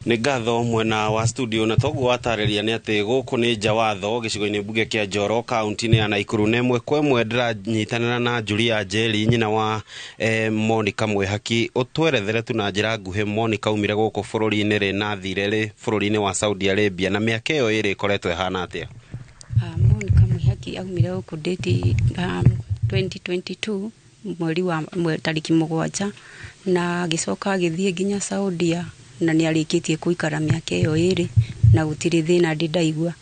Nĩ ngatho mwena wa studio, na toguo watarĩria nĩ atĩ gũkũ nĩ Njawatho, gĩcigo-inĩ mbunge kĩa Njoro, kaunti-inĩ ya Naikuru, na ĩmwe kwa ĩmwe ndĩranyitanĩra na Julia Njeri, nyina wa Monica Mwĩhaki. Ũtwerethere tu na njĩra nguhĩ, Monica aumire gũkũ bũrũri-inĩ rĩ na athire rĩ bũrũri-inĩ wa Saudi Arabia, na mĩaka ĩyo ĩrĩ ĩkoretwo ĩhana atĩa? Monica Mwĩhaki aumire gũkũ date 2022 mweri wa tarĩki 7, na agĩcoka agĩthiĩ nginya Saudia, na nĩ arĩkĩtie gũikara mĩaka ĩyo 2 na gũtirĩ thĩna ndĩ ndaigua,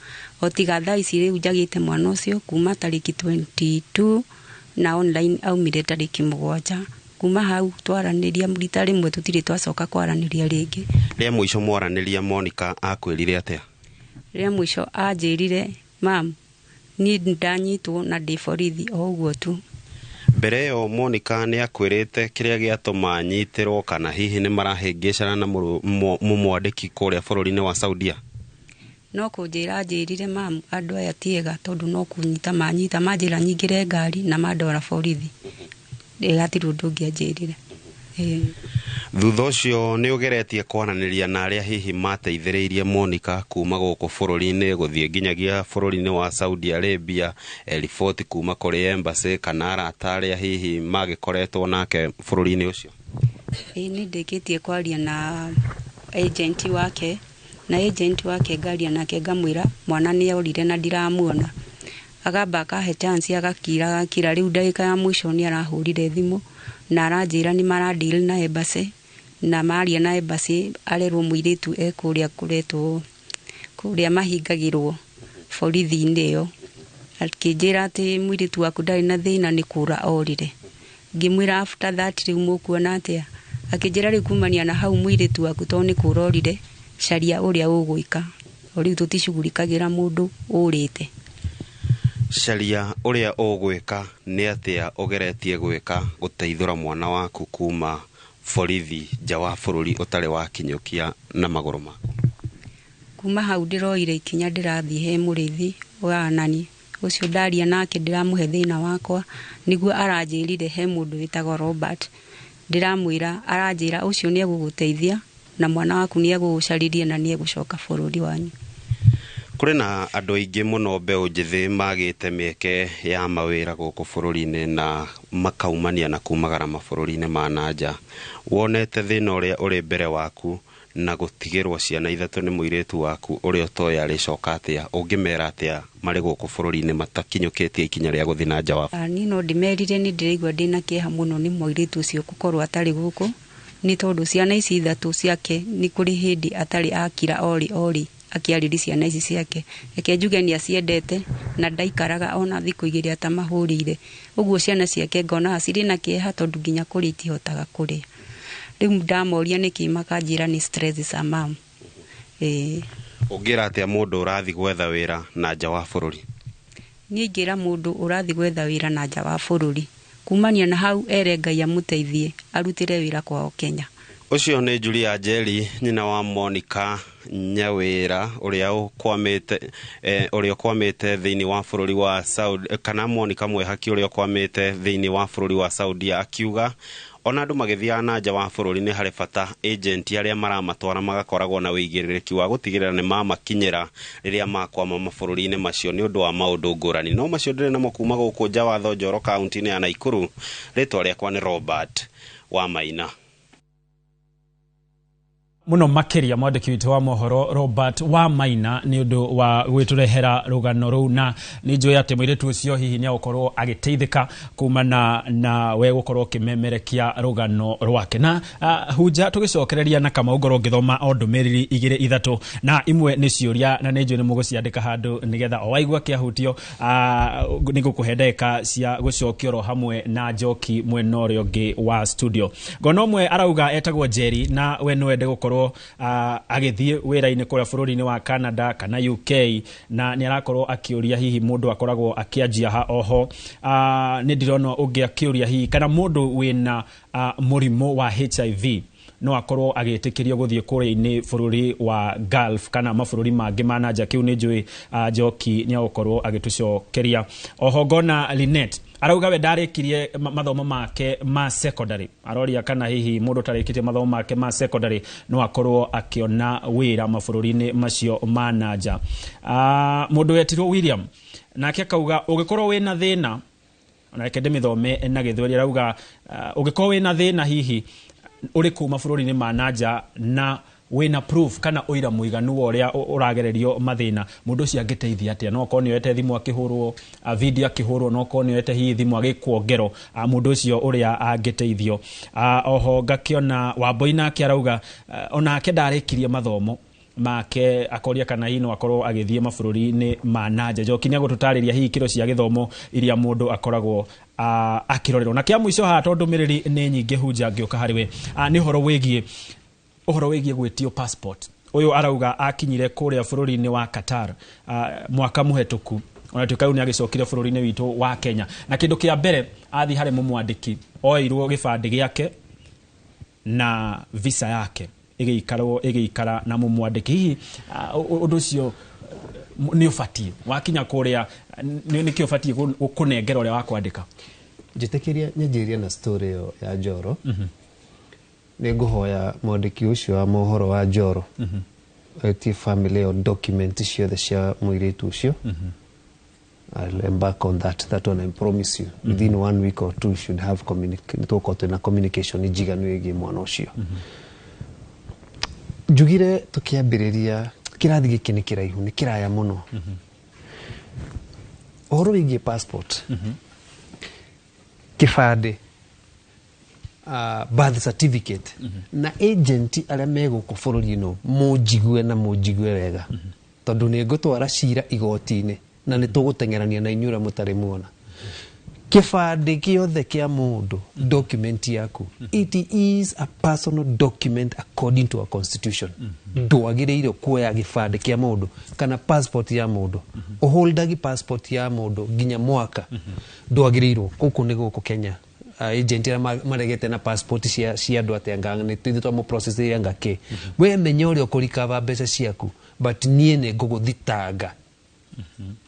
o tiga thaa ici rĩu njagĩte mwana ũcio kuma tarĩki 22, na online aumire tarĩki 7. Kuma hau twaranĩria rita rĩmwe, tũtirĩ twacoka kwaranĩria rĩngĩ. Rĩa mũico mwaranĩria, Monica akwĩrire atĩa? Rĩa mũico anjĩrire, "Mam, niĩ ndanyitwo na ndĩ borithi," o ũguo tu. Mbere ĩyo Monica nĩ akwĩrĩte kĩrĩa gĩatũma anyitĩrwo, kana hihi nĩ marahĩngĩcana na mũmwandĩki kũrĩa bũrũri-inĩ wa Saudia? No kũnjĩra anjĩrire, "Mam, andũ aya ti ega, tondũ no kũnyita manyita, manjĩra nyingĩre ngari na mandwara borithi." Hatirĩ ũndũ ũngĩ anjĩrire. Thutha ũcio nĩ ũgeretie kwaranĩria na arĩa hihi mateithĩrĩirie Monica kuma gũkũ bũrũri-inĩ gũthiĩ nginyagia bũrũri-inĩ wa Saudi Arabia, riboti kuma kũrĩ embassy kana arata arĩa hihi magĩkoretwo nake bũrũri-inĩ ũcio? Ĩĩ, nĩ ndĩkĩtie kwaria na agent wake, na agent wake ngaria nake, ngamwĩra mwana nĩ orire na ndiramuona. Akamba akahe chance, agakira, agakira. Rĩu ndagĩka ya mũico nĩ arahũrire thimũ na aranjĩra nĩ mara deal na embassy, na maria na embassy arerwo mũirĩtu e kũrĩa kũretwo kũrĩa mahingagĩrwo borithi-inĩ ĩyo. Akĩnjĩra atĩ mũirĩtu waku ndarĩ na thĩna, nĩ kũra orire. Ngĩmwĩra, "After that rĩu mũkuona atĩa?" Akĩnjĩra, "Rĩu kumania na hau, mũirĩtu waku tondũ nĩ kũra orire, caria ũrĩa ũgwĩka, o rĩu tũticugurikagĩra mũndũ ũrĩte." Caria ũrĩa ũgwĩka. Nĩ atĩa ũgeretie gwĩka gũteithũra mwana waku kuma borithi nja wa bũrũri ũtarĩ wakinyũkia na magũrũ maku? Kuma hau ndĩroire ikinya, ndĩrathiĩ he mũrĩithi wa nani ũcio, ndaria nake, ndĩramũhe thĩna wakwa, nĩguo aranjĩrire he mũndũ wĩtagwo Robert. Ndĩramwĩra, aranjĩra ũcio nĩ egũgũteithia na mwana waku nĩ egũgũcarĩria na nĩ egũcoka bũrũri wanyu. Kũrĩ na andũ aingĩ mũno mbeũ njĩthĩ magĩte mĩeke ya mawĩra gũkũ bũrũri-inĩ na makaumania na kumagara mabũrũri-inĩ ma na nja. Wonete thĩna ũrĩa ũrĩ mbere waku na gũtigĩrwo ciana 3 nĩ mũirĩtu waku ũrĩa ũtoĩ arĩcoka atĩa, ũngĩmera atĩa marĩ gũkũ bũrũri-inĩ matakinyũkĩtie ikinya rĩa gũthiĩ na nja wa Niĩ no ndĩmerire nĩ ndĩraigua ndĩna kĩeha mũno nĩ mũirĩtu ũcio gũkorwo atarĩ gũkũ, nĩ tondũ ciana ici 3 ciake nĩ kũrĩ hĩndĩ atarĩ akira orĩ orĩ akĩarĩria ciana ici ciake. Reke njuge nĩ aciendete na ndaikaraga ona thikũ 2 atamahũrĩire. Ũguo ciana ciake ngonaga cirĩ na kĩeha, tondũ nginya kũrĩa itihotaga kũrĩa. Rĩu ndamoria nĩkĩ, makanjĩra nĩ stress cia mam. Ĩĩ. Ũngĩra atĩa mũndũ ũrathiĩ gwetha wĩra na nja wa bũrũri? Niĩ ingĩra mũndũ ũrathiĩ gwetha wĩra na nja wa bũrũri, kumania na hau ere Ngai amũteithie arutĩre wĩra kwao Kenya. Ũcio nĩ Julia Njeri, nyina wa Monica Nyawĩra, ũrĩa ũkwamĩte ũrĩa ũkwamĩte thĩinĩ wa bũrũri wa Saudi, kana Monica Mwĩhaki ũrĩa ũkwamĩte thĩinĩ wa bũrũri wa Saudia, akiuga ona andũ magĩthiaga na nja wa bũrũri nĩ harĩ bata agent arĩa maramatwara magakoragwo na ũigĩrĩrĩki wa gũtigĩrĩra nĩ mamakinyĩra rĩrĩa makwama mabũrũri-inĩ macio nĩ ũndũ wa maũndũ ngũrani. No macio ndĩrĩ namo kuma gũkũ Njawatho, Njoro, kaunti-inĩ ya Naikuru. Rĩtwa rĩakwa nĩ Robert wa Maina. Muno makiria mwandĩki witũ wa mohoro Robert wa Maina nĩ ũndũ wa gwĩtũrehera rũgano rũu, na nĩ njũĩ atĩ mũirĩtu ũcio hihi nĩ agũkorwo agĩteithĩka kumana na we gũkorwo ũkĩmemerekia rũgano rwake. Na hunja tũgĩcokereria na Kamau, ngorwo ngĩthoma o ndũmĩrĩri igĩrĩ ithatũ, na imwe nĩ ciũria, na nĩ njũĩ nĩ mũgũciandĩka handũ nĩgetha o waigua kĩahutio nĩ ngũkũhe ndagĩka cia gũcokia oro hamwe na Njoki mwena ũrĩa ũngĩ wa studio. Ngona ũmwe arauga etagwo Jerry, na we no ende gũkorwo agĩthiĩ wĩra-inĩ kũrĩa bũrũri-inĩ wa Canada kana UK, na nĩ arakorwo akĩũria hihi mũndũ akoragwo akĩanjia ha. Oho nĩ ndĩrona ũngĩ akĩũria hihi kana mũndũ wĩna mũrimũ wa HIV no akorwo agĩtĩkĩrio gũthiĩ kũrĩa-inĩ bũrũri wa Gulf kana mabũrũri mangĩ ma nanja. Kĩu nĩ njũĩ Njoki nĩ agũkorwo agĩtũcokeria. Oho ngona Linet Arauga we ndarĩkirie mathomo make ma secondary. Aroria kana hihi mũndũ ũtarĩkĩtie mathomo make ma secondary no akorwo akĩona wĩra mabũrũri-inĩ macio ma nanja. Mũndũ wetirwo William nake akauga ũngĩkorwo wĩna thĩna, ona reke ndĩmĩthome na Gĩthweri. Arauga ũngĩkorwo wĩna thĩna hihi ũrĩ kũu mabũrũri-inĩ ma nanja na wĩna proof kana ũira mũiganu wa ũrĩa ũragererio mathĩna, mũndũ ũcio angĩteithia atĩa? No okorwo nĩoete thimũ akĩhũrwo, video akĩhũrwo, no okorwo nĩoete hihi thimũ agĩkwo ngero, mũndũ ũcio ũrĩa angĩteithio. Oho ngakĩona Wambui nake arauga onake ndarĩkirie mathomo make, akoria kana hihi no akorwo agĩthiĩ mabũrũri-inĩ ma nanja. Njoki nĩ agũtũtarĩria hihi kĩro cia gĩthomo iria mũndũ akoragwo akĩrorerwo. Na kĩa mũico haha, tondũ ndũmĩrĩri nĩ nyingĩ, hunja ngĩũka harĩ we, nĩ ũhoro wĩgiĩ gwĩtio passport. Ũyũ arauga akinyire kũrĩa bũrũri-inĩ wa Qatar mwaka mũhetũku, ona tuĩka rĩu nĩ agĩcokire bũrũri-inĩ witũ wa Kenya, na kĩndũ kĩa mbere athiĩ harĩ mũmwandĩki oeirwo gĩbandĩ gĩake na visa yake ĩgĩikarwo ĩgĩikara na mũmwandĩki. Hihi ũndũ ũcio nĩ ũbatiĩ wakinya kũrĩa nĩkĩ ũbatiĩ kũnengera ũrĩa wa kwandĩka? Njĩtĩkĩria nyanjĩrĩrie na story ĩyo ya Njoro. Nĩ ngũhoya mwandĩki ũcio wa mohoro wa Njoro etie family ĩyo document ciothe cia mũirĩtu ũcio. I'll embark on that one. I promise you within one week or two should have nĩtũgũkorwo twĩna communication njiganu ĩgiĩ mwana ũcio. Njugire tũkĩambĩrĩria kĩrathi gĩkĩ nĩ kĩraihu, nĩ kĩraya mũno. Ũhoro wĩgiĩ passport, kĩbandĩ, birth certificate na agent arĩa me gũkũ bũrũri ĩno, mũnjigue na mũnjigue wega, tondũ nĩ ngũtwara cira igoti-inĩ na nĩ tũgũteng'erania na inyuĩ ũrĩa mũtarĩ muona. Kĩbandĩ gĩothe kĩa mũndũ, document yaku, it is a personal document according to our constitution. Ndwagĩrĩire kuoya gĩbandĩ kĩa mũndũ kana passport ya mũndũ, ũholdagi passport ya mũndũ nginya mwaka. Ndwagĩrĩirwo gũkũ, nĩ gũkũ Kenya agent arĩa maregete na passport cia andũ atĩa nga nĩ ithuĩ twamũ process anga kĩ. We menya ũrĩa ũkũrikava mbeca ciaku, but niĩ nĩ ngũgũthitanga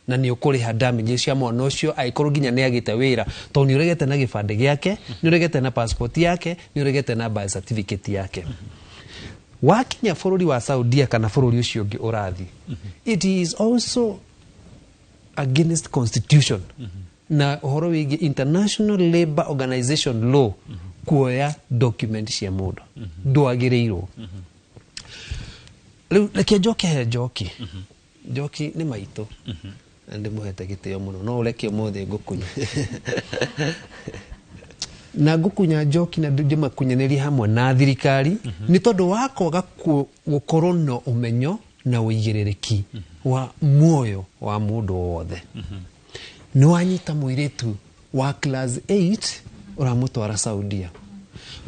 na nĩ ũkũrĩha damages cia mwana ũcio angĩkorwo nginya nĩ agĩte wĩra, tondũ nĩ ũregete na gĩbandĩ gĩake, nĩ ũregete na passport yake, nĩ ũregete na birth certificate yake. Wakinya bũrũri wa Saudia kana bũrũri ũcio ũngĩ ũrathiĩ, it is also against constitution na ũhoro wĩgiĩ International Labour Organization law kuoya document cia mũndũ. Ndwagĩrĩirwo. Rĩu reke njoke he Njoki. Njoki nĩ maitũ na ndĩmũhete gĩtĩo mũno, no ũreke ũmũthĩ ngũkunya na ngũkunya Njoki na ndĩmakunyanĩrie hamwe na thirikari nĩ tondũ wa kwaga gũkorwo na ũmenyo na ũigĩrĩrĩki wa muoyo wa mũndũ wothe. Nĩ wanyita mũirĩtu wa class 8, ũramũtwara Saudia.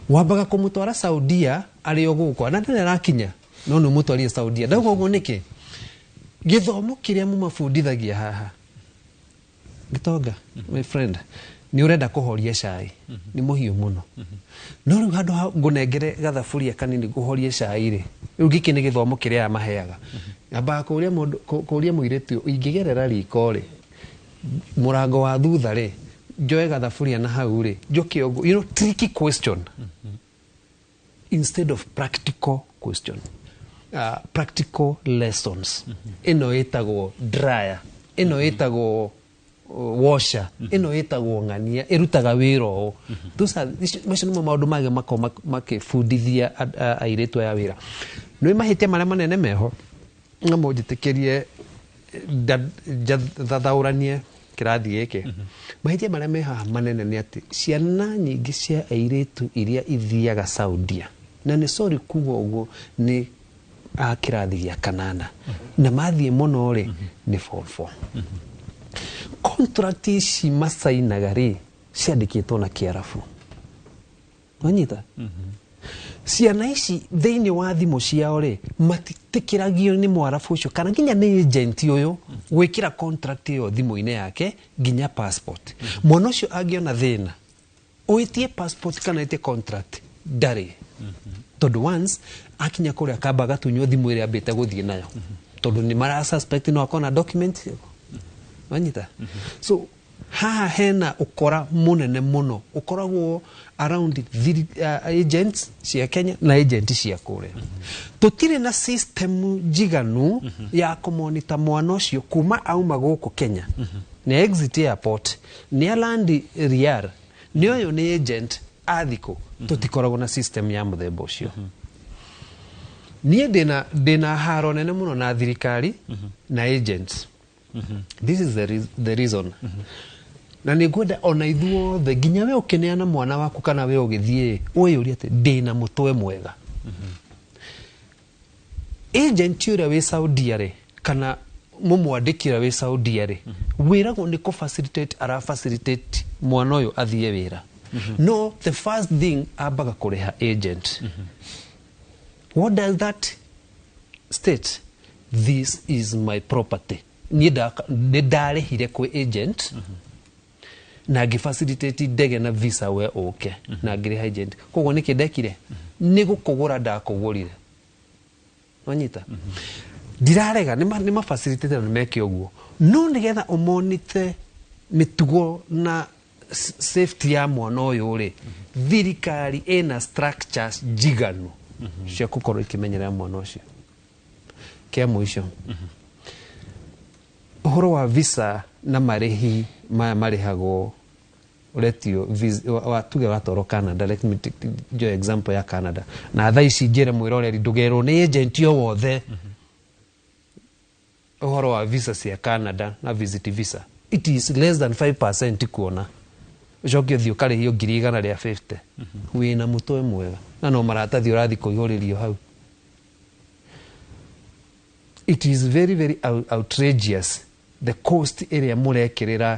Wambaga kũmũtwara Saudia arĩ o gũkũ na ndarĩ arakinya, no nĩ ũmũtwarire Saudia. Ndauga ũguo nĩkĩ? Gĩthomo kĩrĩa mũmabundithagia haha, Gĩtonga, my friend, nĩ ũrenda kũhoria cai nĩ mũhiũ mũno, no rĩu handũ ha ngũnengere gathaburia kanini kũhoria cai rĩ, rĩu gĩkĩ nĩ gĩthomo kĩrĩa aya maheaga. Ambaga kũria mũndũ, kũria mũirĩtu ũyũ, ingĩgerera riko rĩ, mũrango wa thutha rĩ, njoe gathaburia na hau rĩ, njoke ũguo, tricky question instead of practical question, practical lessons. Ĩno ĩtagwo dryer, ĩno ĩtagwo washer, ĩno ĩtagwo ng'ania, ĩrutaga wĩra ũũ. Macio nĩmo maũndũ mangĩ makoragwo makĩbundithia airĩtu aya wĩra. Nĩ mahĩtia marĩa manene meho, na mũnjĩtĩkĩrie thathaũranie kĩrathi gĩkĩ. Mahĩtia marĩa me haha manene nĩ atĩ ciana nyingĩ cia airĩtu iria ithiaga Saudia, na nĩ sorry kuga ũguo, nĩ a kĩrathi gĩa kanana, na mathiĩ mũno rĩ nĩ form four. Contract ici macainaga rĩ, ciandĩkĩtwo na Kĩarabu. Wanyita ciana ici thĩinĩ wa thimũ ciao rĩ, matitĩkĩragio nĩ mwarabu ũcio kana nginya nĩ agent ũyũ gwĩkĩra contract ĩyo thimũ-inĩ yake nginya passport. Mwana ũcio angĩona thĩna ũĩtie passport kana ĩtie contract, ndarĩ, tondũ once akinya kũrĩa akamba agatunywo thimũ ĩrĩa ambĩte gũthiĩ nayo, tondũ nĩ mara suspect no akona document. Wanyita? So Haha hena ũkora mũnene mũno ũkoragwo around agents cia Kenya na agent cia kũrĩa. Tũtirĩ na system njiganu ya kũmonita mwana ũcio kuma auma gũkũ Kenya, nĩ exit airport, nĩ alandi Riyadh, nĩ ũyũ nĩ agent athikũ. Tũtikoragwo na system ya mũthemba ũcio. Niĩ ndĩna haro nene mũno na thirikari na agents. This is the reason, na nĩ ngwenda ona ithuothe, nginya we ũkĩneana mwana waku kana we ũgĩthiĩ, wĩyũrie atĩ ndĩna mũtwe mwega. Agent ũrĩa wĩ Saudia rĩ, kana mũmwandĩki ũrĩa wĩ Saudia rĩ, wĩragwo nĩ kũ facilitate, ara facilitate mwana ũyũ athiĩ wĩra, no the first thing ambaga kũrĩha agent. What does that state? This is my property. Niĩ nĩ ndarĩhire kwĩ agent na ngĩ facilitate ndege na visa we ũke, na ngĩrĩha agent. Koguo nĩkĩ ndekire? Nĩ gũkũgũra ndakũgũrire. Wanyita? Ndirarega nĩ ma facilitate na meke ũguo, no nĩgetha ũmonite mĩtugo na safety ya mwana ũyũ rĩ, thirikari ĩna structures njiganu cia gũkorwo ikĩmenyerera mwana ũcio. Kĩa mũico, ũhoro wa visa na marĩhi maya marĩhagwo, ũretio tuge watwarwo Canada. Let me njoe example ya Canada, na thaa ici njĩre mwĩroreri ndũgerwo nĩ agent o wothe ũhoro wa visa cia Canada na visit visa. It is less than 5% kuona ũcoke ũthiĩ ũkarĩhio 150,000. Wĩna mũtwe mwega? Na no maratathi ũrathiĩ kũihũrĩrio hau. It is very very outrageous, the cost ĩrĩa mũrekĩrĩra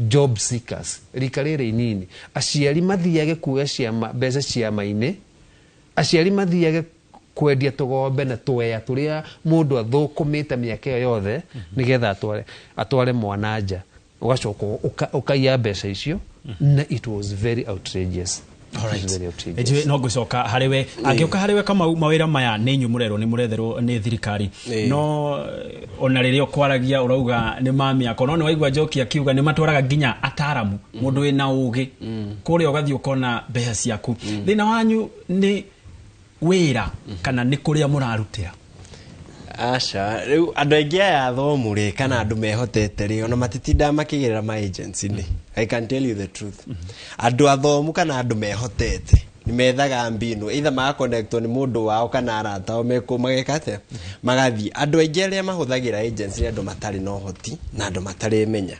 job seekers rika rĩrĩ inini. Aciari mathiage kuoya ciama, mbeca ciama-inĩ, aciari mathiage kwendia tũgombe na twea tũrĩa mũndũ athũkũmĩte mĩaka ĩyo yothe nĩgetha atware mwana nja, ũgacoka ũkaiya mbeca icio, na it was very outrageous. It was very outrageous. Njũĩ no ngũcoka harĩ we, angĩũka harĩ we Kamau. Mawĩra maya nĩ inyuĩ mũrerwo nĩ mũretherwo nĩ thirikari, no ona rĩrĩa ũkwaragia ũrauga nĩ ma mĩako, no nĩ waigua Njoki akiuga nĩ matwaraga nginya ataramu, mũndũ wĩna ũgĩ kũrĩa, ũgathiĩ ũkona mbeca ciaku. Thĩna wanyu nĩ wĩra kana nĩ kũrĩa mũrarutĩra? Aca, rĩu andũ aingĩ aya athomu rĩ, kana andũ mehotete rĩ, ona matitindaga makĩgerera ma agency nĩ. I can tell you the truth, andũ athomu kana andũ mehotete nĩ methaga mbinu, either magaconnectwo nĩ mũndũ wao kana arata ao mekũ mageka atĩa, magathiĩ. Andũ aingĩ arĩa mahũthagĩra agency nĩ andũ matarĩ na ũhoti na andũ matarĩ menya.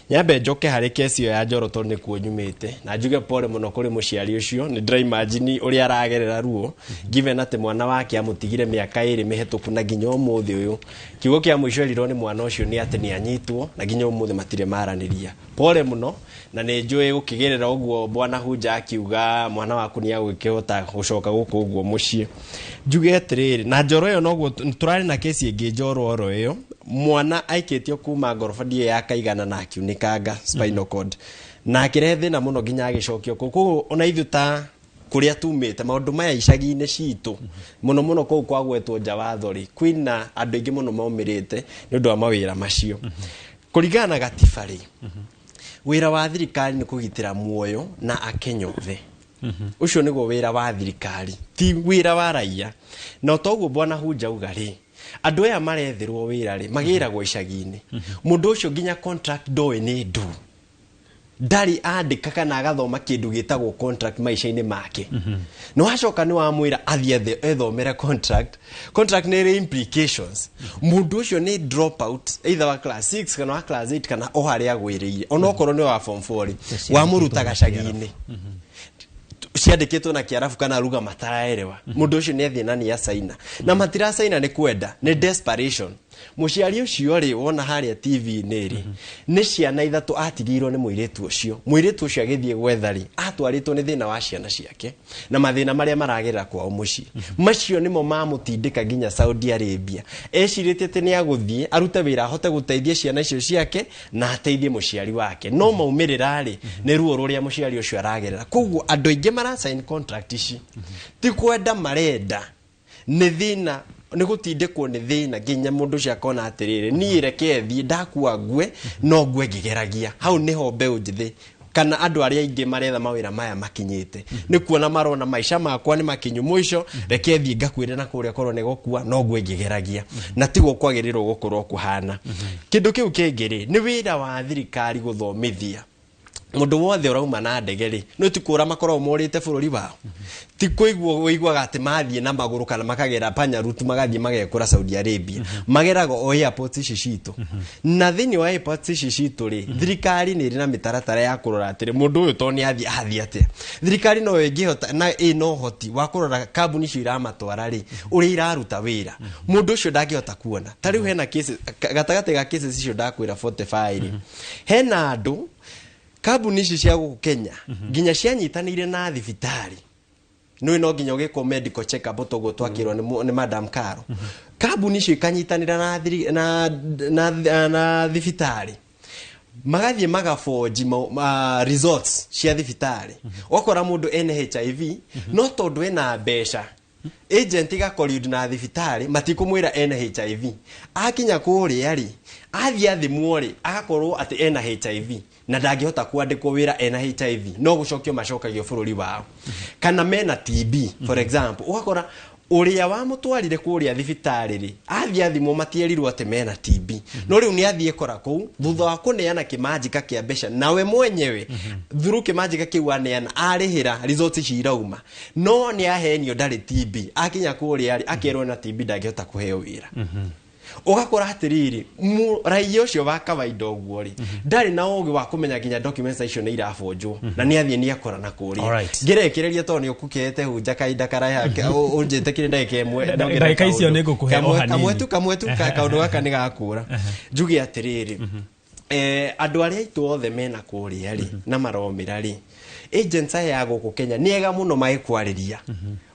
Nyambe njoke harĩ kesi ĩyo ya Njoro tondũ nĩkuo nyumĩte, na njuge pole mũno kũrĩ mũciari ũcio. Nĩ ndĩraimagine ũrĩa aragerera ruo, given atĩ mwana wake amũtigire mĩaka 2 mĩhetũku, na nginya ũmũthĩ ũyũ kiugo kĩa mũico erirwo nĩ mwana ũcio nĩ atĩ nĩ anyitwo, na nginya ũmũthĩ matirĩ maranĩria. Pole mũno, na nĩ njũĩ gũkĩgerera ũguo bwana Hunja akiuga mwana waku nĩ agũkĩhota gũcoka gũkũ ũguo mũciĩ. Njuge atĩrĩrĩ, na Njoro ĩyo noguo tũrarĩ na kesi ĩngĩ Njoro oro ĩyo, mwana aikĩtio kuma ngoroba ndiĩ ya kaigana na akiunĩkanga spinal cord na akĩrehe thĩna mũno nginya agĩcokio kũu. Koguo ona ithuĩ ta kũrĩa tumĩte maũndũ maya icagi-inĩ citũ, mũno mũno kũu kwagwetwo nja watho rĩ, kwĩna andũ aingĩ mũno maumĩrĩte nĩ ũndũ wa mawĩra macio. Kũringana na gatiba rĩ, wĩra wa thirikari nĩ kũgitĩra muoyo na akenya othe. Ũcio nĩguo wĩra wa thirikari, ti wĩra wa raia. Na toguo bwana Hunja uga rĩ, andũ aya maretherwo wĩra rĩ, magĩragwo icagi-inĩ. Mũndũ ũcio nginya contract ndoĩ nĩ ndu, ndarĩ andĩka kana agathoma kĩndũ gĩtagwo contract maica-inĩ make. Na wacoka nĩ wamwĩra athiĩ ethomere contract. Contract nĩ ĩrĩ implications. Mũndũ ũcio nĩ drop out, either wa class 6 kana wa class 8 kana o harĩa agwĩrĩire, onokorwo nĩ wa form 4 rĩ, wamũruta gacagi-inĩ ciandĩkĩtwo na Kĩarabu kana ruga mataraerewa. Mũndũ ũcio nĩ athiĩ na nĩ acaina, na matiracaina nĩ kwenda, nĩ desperation. Mũciari ũcio rĩ, wona harĩa TV-inĩ rĩ, nĩ ciana ithatũ atigĩirwo nĩ mũirĩtu ũcio. Mũirĩtu ũcio agĩthiĩ gwetha rĩ, atwarĩtwo nĩ thĩna wa ciana ciake na mathĩna marĩa maragerera kwao mũciĩ. Macio nĩmo mamũtindĩka nginya Saudi Arabia, ecirĩtie atĩ nĩ agũthiĩ arute wĩra ahote gũteithia ciana icio ciake na ateithie mũciari wake, no maumĩrĩra rĩ, nĩ ruo rũrĩa mũciari ũcio aragerera. Koguo andũ aingĩ mara sign contract ici ti kwenda marenda, nĩ thĩna. Nĩ gũtindĩkwo nĩ thĩna nginya mũndũ ũcio akona atĩrĩrĩ, niĩ reke thiĩ, ndakua ngue, no ngue ngĩgeragia. Hau nĩho mbeũ njĩthĩ kana andũ arĩa aingĩ maretha mawĩra maya makinyĩte, nĩ kuona marona maica makwa nĩ makinyu mũico, reke thiĩ ngakuĩre na kũrĩa, korwo nĩ gũkua no ngue ngĩgeragia. Na tiguo kwagĩrĩirwo gũkorwo kũhana. Kĩndũ kĩu kĩngĩ rĩ, nĩ wĩra wa thirikari gũthomithia mũndũ wothe ũrauma na ndege rĩ, no ti kũra makoragwo morĩte bũrũri wao, ti kũiguo ũiguaga atĩ mathiĩ na magũrũ kana makagera panya route magathiĩ magekũra Saudi Arabia. Mageraga o airports ici citũ, na thĩinĩ wa airports ici citũ rĩ, thirikari nĩ ĩrĩ na mĩtaratara ya kũrora atĩrĩ, mũndũ ũyũ to nĩ athiĩ athiĩ atĩa. Thirikari no ĩngĩhota na ĩna ũhoti wa kũrora kambuni icio iramatwara rĩ, ũrĩa iraruta wĩra, mũndũ ũcio ndangĩhota kuona. Ta rĩu hena cases, gatagatĩ ga cases icio ndakwĩra 45 rĩ, hena andũ kambuni ici cia gũkũ Kenya nginya cianyitanĩire na thibitarĩ. Nĩ no nginya ũgĩkwo medical check up, toguo twakĩrwo nĩ Madam Caro. Kambuni icio ikanyitanĩra na, thiri- na, na, na, na thibitarĩ, magathiĩ magaboji results cia thibitarĩ. Ũgakora mũndũ ena HIV, no tondũ ena mbeca, agent igacollude na thibitarĩ, matikũmwĩra ena HIV. Akinya kũrĩa rĩ, athiĩ athimwo rĩ, agakorwo atĩ ena HIV na ndangĩhota kwandĩkwo wĩra ena HIV, no gũcokio macokagio bũrũri wao. Kana mena TB, for example, ũgakora ũrĩa wamũtwarire kũrĩa thibitarĩ rĩ, athiĩ athimwo matierirwo atĩ mena TB, no rĩu nĩ athiĩ kora kũu thutha wa kũneana kĩmanjĩka kĩa mbeca nawe mwenyewe through kĩmanjĩka kĩu aneana arĩhĩra, results ici irauma, no nĩ ahenio ndarĩ TB. Akinya kũrĩa rĩ, akerwo na TB, ndangĩhota kũheo wĩra. Ũgakora atĩrĩrĩ, raia ũcio wa kawaida ũguo rĩ, ndarĩ na ũgĩ wa kũmenya nginya documents icio nĩ irabonjwo na nĩ athiĩ nĩ akora na kũrĩa. Ngĩrekereria tondũ nĩ ũkũkĩte hunja kahinda karaya, ũnjĩtĩkĩre ndagĩka ĩmwe nongerere Ndagĩka icio kaũndũ. nĩ ngũkũhe o Kamwe- hanini. Kamwe tu, kamwe tu, kaũndũ gaka nĩ gakũra njuge atĩrĩrĩ, andũ arĩa aitũ othe mena kũrĩa rĩ na maromĩra rĩ, agents aya ya gũkũ Kenya nĩ ega mũno magĩkwarĩria,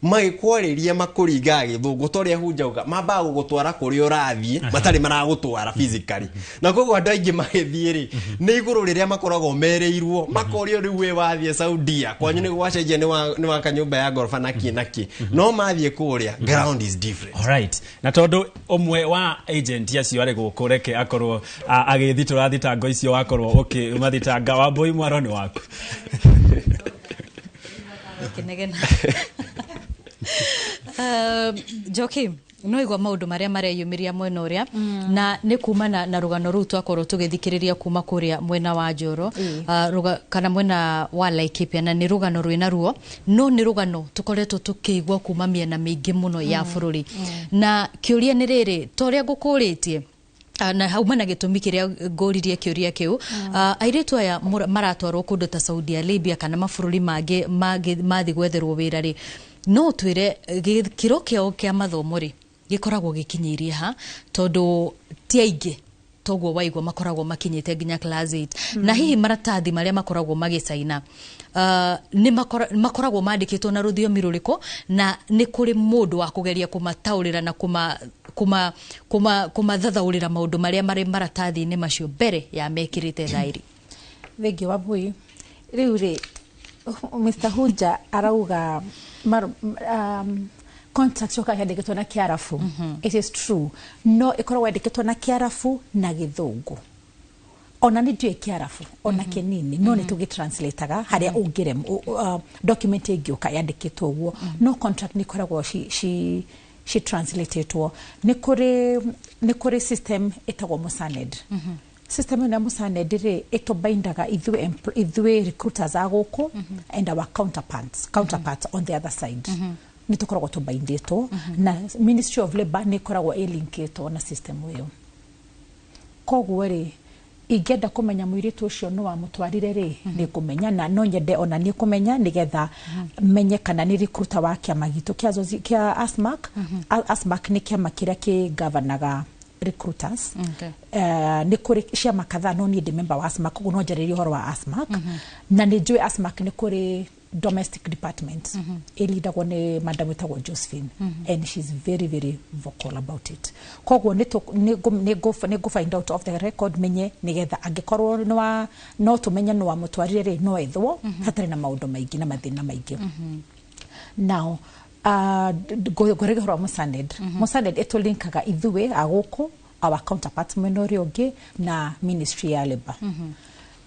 magĩkwarĩria makũringaga gĩthũngũ ta ũrĩa hunja uga, mambaga gũgũtwara kũrĩa ũrathiĩ matarĩ maragũtwara physically, na koguo andũ aingĩ magĩthiĩ rĩ, nĩ igũrũ rĩrĩa makoragwo merĩirwo, makorio rĩu we wathiĩ Saudia kwanyu nĩ gwacenjia, nĩ waka nyũmba ya ngoroba na kĩ na kĩ, no mathiĩ kũrĩa ground is different. Alright. Na tondũ ũmwe wa agent acio arĩ gũkũ, reke akorwo agĩthitũra thitango icio wakorwo ũkĩmathitanga. Wambui, mwaro nĩ waku. Kinegena. Njoki, no igua maũndũ marĩa mareyumĩria mwena ũrĩa, na nĩ kumana na rũgano rũu twakorwo tũgĩthikĩrĩria kuma kũrĩa mwena wa Njoro, kana mwena wa Laikipia, na nĩ rũgano rwĩna ruo, no nĩ rũgano tũkoretwo tũkĩigua kuma mĩena mĩingĩ mũno ya bũrũri. Na kĩũria nĩ rĩrĩ, ta ũrĩa ngũkũrĩtie, na hauma na gĩtũmi kĩrĩa ngũririe kĩũria kĩu, airĩtu aya maratwarwo kũndũ ta Saudi Arabia kana mabũrũri mangĩ mangĩ mathiĩ gwetherwo wĩra rĩ, no twĩre gĩkĩro kĩao kĩa mathomo rĩ gĩkoragwo gĩkinyĩirie ha? Tondũ ti aingĩ toguo waigua makoragwo makinyĩte nginya class 8. Na hihi maratathi marĩa makoragwo magĩcaina nĩ makoragwo mandĩkĩtwo na rũthiomi rũrĩkũ, na nĩ kũrĩ mũndũ wa kũgeria kũmataũrĩra na kũmathathaũrĩra maũndũ marĩa marĩ maratathi-inĩ macio mbere ya mekĩrĩte thaĩri? Thengiũ Wambui. Rĩu rĩ, Mr Hunja arauga contract yoka yandĩkĩtwo na Kĩarabu. It is true, no ĩkoragwo yandĩkĩtwo na Kĩarabu na Gĩthũngũ. Ona nĩ ndiũĩ Kĩarabu ona kĩnini, no nĩ tũgĩtranslataga harĩa ũngĩrem document ĩngĩũka yandĩkĩtwo ũguo, no contract nĩ ikoragwo ci translatetwo. Nĩ kũrĩ system ĩtagwo Musaned. System ĩno ya Musaned rĩ, ĩtũbaindaga ithuĩ recruiters a gũkũ and our counterparts on the other side. Nĩ tũkoragwo tũbaindĩtwo na Ministry of Labour, nĩ ĩkoragwo ĩlinkĩtwo na system ĩyo. Koguo rĩ, ingĩenda kũmenya mũirĩtu ũcio nĩ wamũtwarire rĩ, nĩ ngũmenya, na no nyende ona niĩ kũmenya nĩgetha menye kana nĩ recruiter wa kĩama gitũ kĩa kĩa ASMAC. ASMAC nĩ kĩama kĩrĩa kĩgavanaga recruiters. Nĩ kũrĩ ciama kadhaa, no niĩ ndĩ member wa ASMAC, koguo no njarĩrie ũhoro wa ASMAC. Na nĩ njũĩ ASMAC nĩ kũrĩ domestic department ĩlindagwo nĩ madam ĩtagwo Josephine, and she's very very vocal about it. Koguo nĩ ngũ find out off the record, menye nĩgetha angĩkorwo nĩ wa no tũmenye nĩ wamũtwarire rĩ, no ethwo hatarĩ na maũndũ maingĩ na mathĩna maingĩ. Now Ngũrĩge ũhoro wa Musaned. Musaned ĩtũlinkaga ithuĩ a gũkũ, our counterparts mwena ũrĩa ũngĩ na ministry ya labour.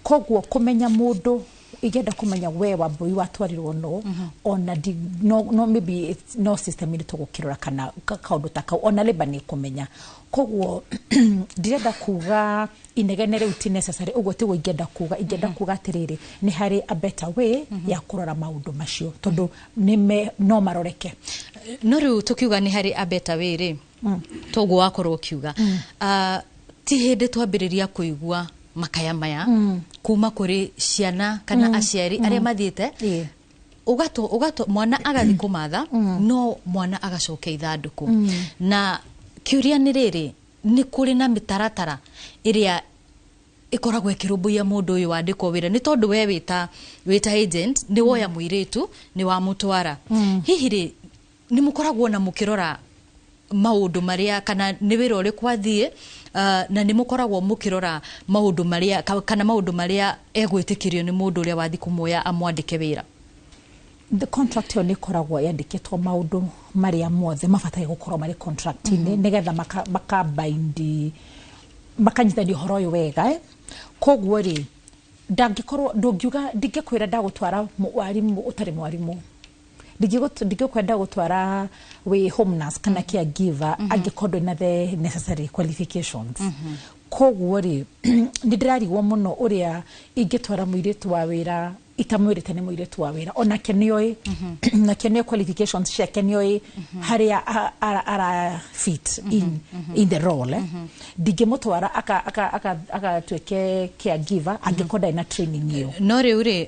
Koguo kũmenya mũndũ, ingĩenda kũmenya we Wambui watwarirwo no ona di, no maybe it's, no system ĩrĩ tũgũkĩrora kana kaũndũ ta kau, ona labour nĩ ĩkũmenya. Koguo ndirenda kuga inegene rĩu ti necessary, ũguo tiguo ingĩenda kuga. Ingĩenda kuga atĩrĩrĩ, nĩ harĩ a better way ya kũrora maũndũ macio, tondũ nĩ no maroreke. No rĩu tũkiuga nĩ harĩ a better way rĩ, toguo wakorwo ũkiuga, ti hĩndĩ twambĩrĩria kũigua makaya maya kuma kũrĩ ciana kana aciari arĩa mathiĩte, ugato ugato mwana agathi kũmatha, no mwana agacoka ithandũkũ. Na kĩũria nĩ rĩrĩ, nĩ kũrĩ na mĩtaratara ĩrĩa ĩkoragwo ĩkĩrũmbũiya mũndũ ũyũ wandĩkwo wĩra? Nĩ tondũ we wĩta agent nĩ woya mũirĩtu, nĩ wamũtwara, hihi rĩ, nĩ mũkoragwo na mũkĩrora maũndũ marĩa, kana nĩ wĩra ũrĩkũ athiĩ, na nĩ mũkoragwo mũkĩrora maũndũ marĩa kana maũndũ marĩa egwĩtĩkĩrio nĩ mũndũ ũrĩa wathi kũmuoya amwandĩke wĩra? The contract ĩyo nĩ ĩkoragwo yandĩkĩtwo maũndũ marĩa mothe mabataire gũkorwo marĩ contract-inĩ, nĩgetha makabaindi, makanyitithania ũhoro ũyũ wega, eh? Koguo rĩ, ndangĩkorwo ndũngiuga, ndingĩkwĩra ndagũtwara mwarimũ ũtarĩ mwarimũ, ndingĩkwenda gũtwara wĩ home nurse kana caregiver angĩkorwo ndũrĩ na the necessary qualifications. Koguo rĩ, nĩ ndĩrarigwo mũno ũrĩa ingĩtwara mũirĩtu wa wĩra itamwĩrĩte nĩ mũirĩtu wa wĩra. Onake nĩoĩ, nake nĩoĩ qualifications ciake, nĩoĩ harĩa ara fit in the role, eh? Ndingĩmũtwara agatuĩke caregiver angĩkorwo ndarĩ na training ĩyo. No rĩu rĩ,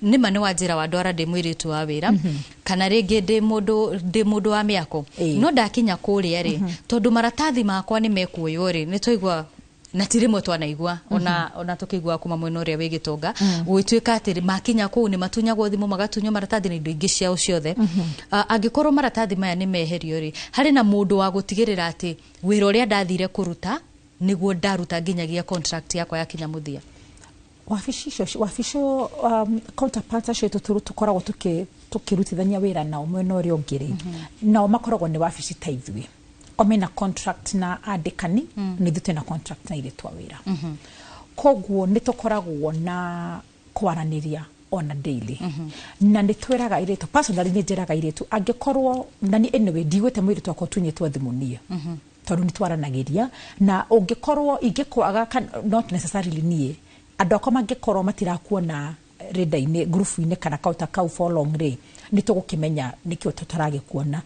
nĩma nĩ wanjĩra wandwara ndĩ mũirĩtu wa wĩra, kana rĩngĩ ndĩ mũndũ wa mĩako, no ndakinya kũrĩa rĩ, tondũ maratathi makwa nĩ mekuoywo rĩ, nĩ twaigua na ti rĩmwe twanaigua ona tũkĩigua kuma mwena ũrĩa wĩ gĩtonga, gũgĩtuĩka atĩ makinya kũu nĩ matunyagwo thimũ, magatunywo maratathi na indo ingĩ ciao ciothe. Angĩkorwo maratathi maya nĩ meherio rĩ, harĩ na mũndũ wa gũtigĩrĩra atĩ wĩra ũrĩa ndathire kũruta nĩguo ndaruta nginyagia contract yakwa yakinya mũthia? Wabici icio, wabici counterparts acio tũkoragwo tũkĩrutithania wĩra nao mwena ũrĩa ũngĩ rĩ, nao makoragwo nĩ wabici ta ithuĩ, o mena contract na andĩkani, na ithuĩ twĩna contract na airĩtu a wĩra. Koguo nĩ tũkoragwo na kwaranĩria ona daily, na nĩ twĩraga airĩtu, personally nĩ njĩraga airĩtu angĩkorwo na ni, anyway, ndigwĩte mũirĩtu wakwa ũtunyĩtwo thimũ niĩ, tondũ nĩ twaranagĩria, na ũngĩkorwo ingĩkwaga not necessarily niĩ, andũ akwa mangĩkorwo matirakuona rĩnda-inĩ, ngurubu-inĩ kana kauta kau for long rĩ, nĩ tũgũkĩmenya nĩkĩo tũtaragĩkuona.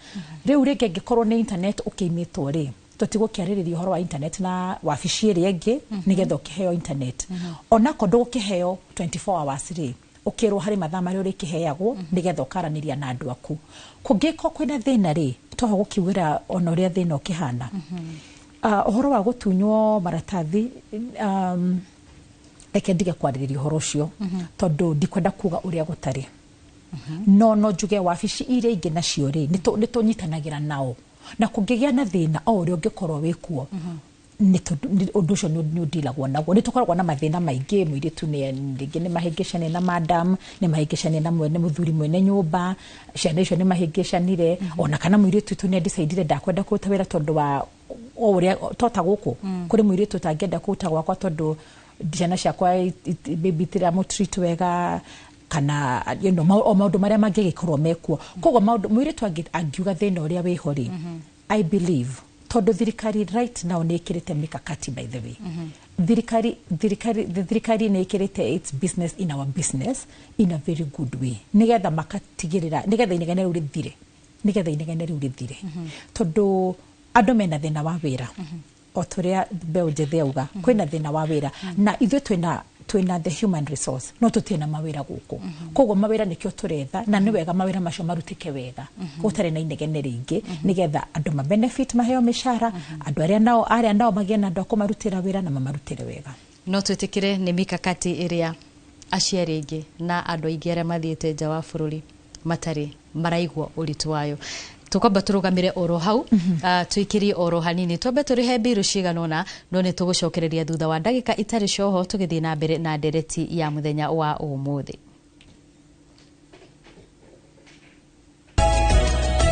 Rĩu rĩngĩ angĩkorwo nĩ internet ũkĩimĩtwo rĩ, tũtigũkĩarĩrĩria ũhoro wa internet na wabici ĩrĩa ĩngĩ nĩgetha ũkĩheo internet. Onakorwo ndũgũkĩheo 24 hours rĩ, ũkĩrwo harĩ mathaa marĩa ũrĩkĩheagwo nĩgetha ũkaranĩria na andũ aku. Kũngĩkorwo kwĩna thĩna rĩ, twaha gũkiugĩra ona ũrĩa thĩna ũkĩhana. Ũhoro wa gũtunywo maratathi, reke ndige kwarĩrĩria ũhoro ũcio, tondũ ndikwenda kuga ũrĩa gũtarĩ. No njuge wabici iria ingĩ nacio rĩ, nĩ tũnyitanagĩra nao, na kũngĩgĩa na thĩna o ũrĩa ũngĩkorwo wĩ kuo, ũndũ ũcio nĩ ũndilagwo naguo. Nĩ tũkoragwo na mathĩna maingĩ, mũirĩtu nĩ rĩngĩ nĩ mahĩngĩcane na madam, nĩ mahĩngĩcane na mwene mũthuri mwene nyũmba, ciana icio nĩ mahĩngĩcanire, ona kana mũirĩtu witũ nĩ adecidire ndakwenda kũruta wĩra tondũ wa o ũrĩa tota gũkũ kũrĩ mũirĩtu ũtangĩenda kũruta gwakwa tondũ ciana ciakwa maybe itiramũtreat wega, kana o maũndũ marĩa mangĩgĩkorwo mekuo. Koguo maũndũ mũirĩtu angiuga thĩna ũrĩa wĩho rĩ, I believe tondũ thirikari right now nĩ ĩkĩrĩte mikakati, by the way, thirikari nĩ ĩkĩrĩte its business in our business in a very good way, nĩgetha makatigĩrĩra nĩgetha inegene rĩu rĩthire, nĩgetha inegene rĩu rĩthire, tondũ andũ mena thĩna wa wĩra, o tũrĩa mbeũ njĩthĩ auga kwĩna thĩna wa wĩra, na ithuĩ twĩna the human resource, no tũtirĩ na mawĩra gũkũ. Koguo mawĩra nĩkĩo tũretha, na nĩ wega mawĩra macio marutĩke wega gũtarĩ na inegene rĩingĩ, nĩgetha andũ ma benefit, maheo mĩcara, andũ arĩa nao magĩe na andũ a kũmarutĩra wĩra na mamarutĩre wega. No twĩtĩkĩre nĩ mikakati ĩrĩa aciari aingĩ na andũ aingĩ arĩa mathiĩte nja wa bũrũri matarĩ maraigua ũritũ wayo. Tũkwamba tũrũgamĩre oro hau, tũikĩrie oro hanini, twambe tũrĩhe mbiru cigana ũna, no nĩ tũgũcokereria thutha wa ndagĩka itarĩ coho tũgĩthiĩ na mbere na ndereti ya mũthenya wa ũmũthĩ.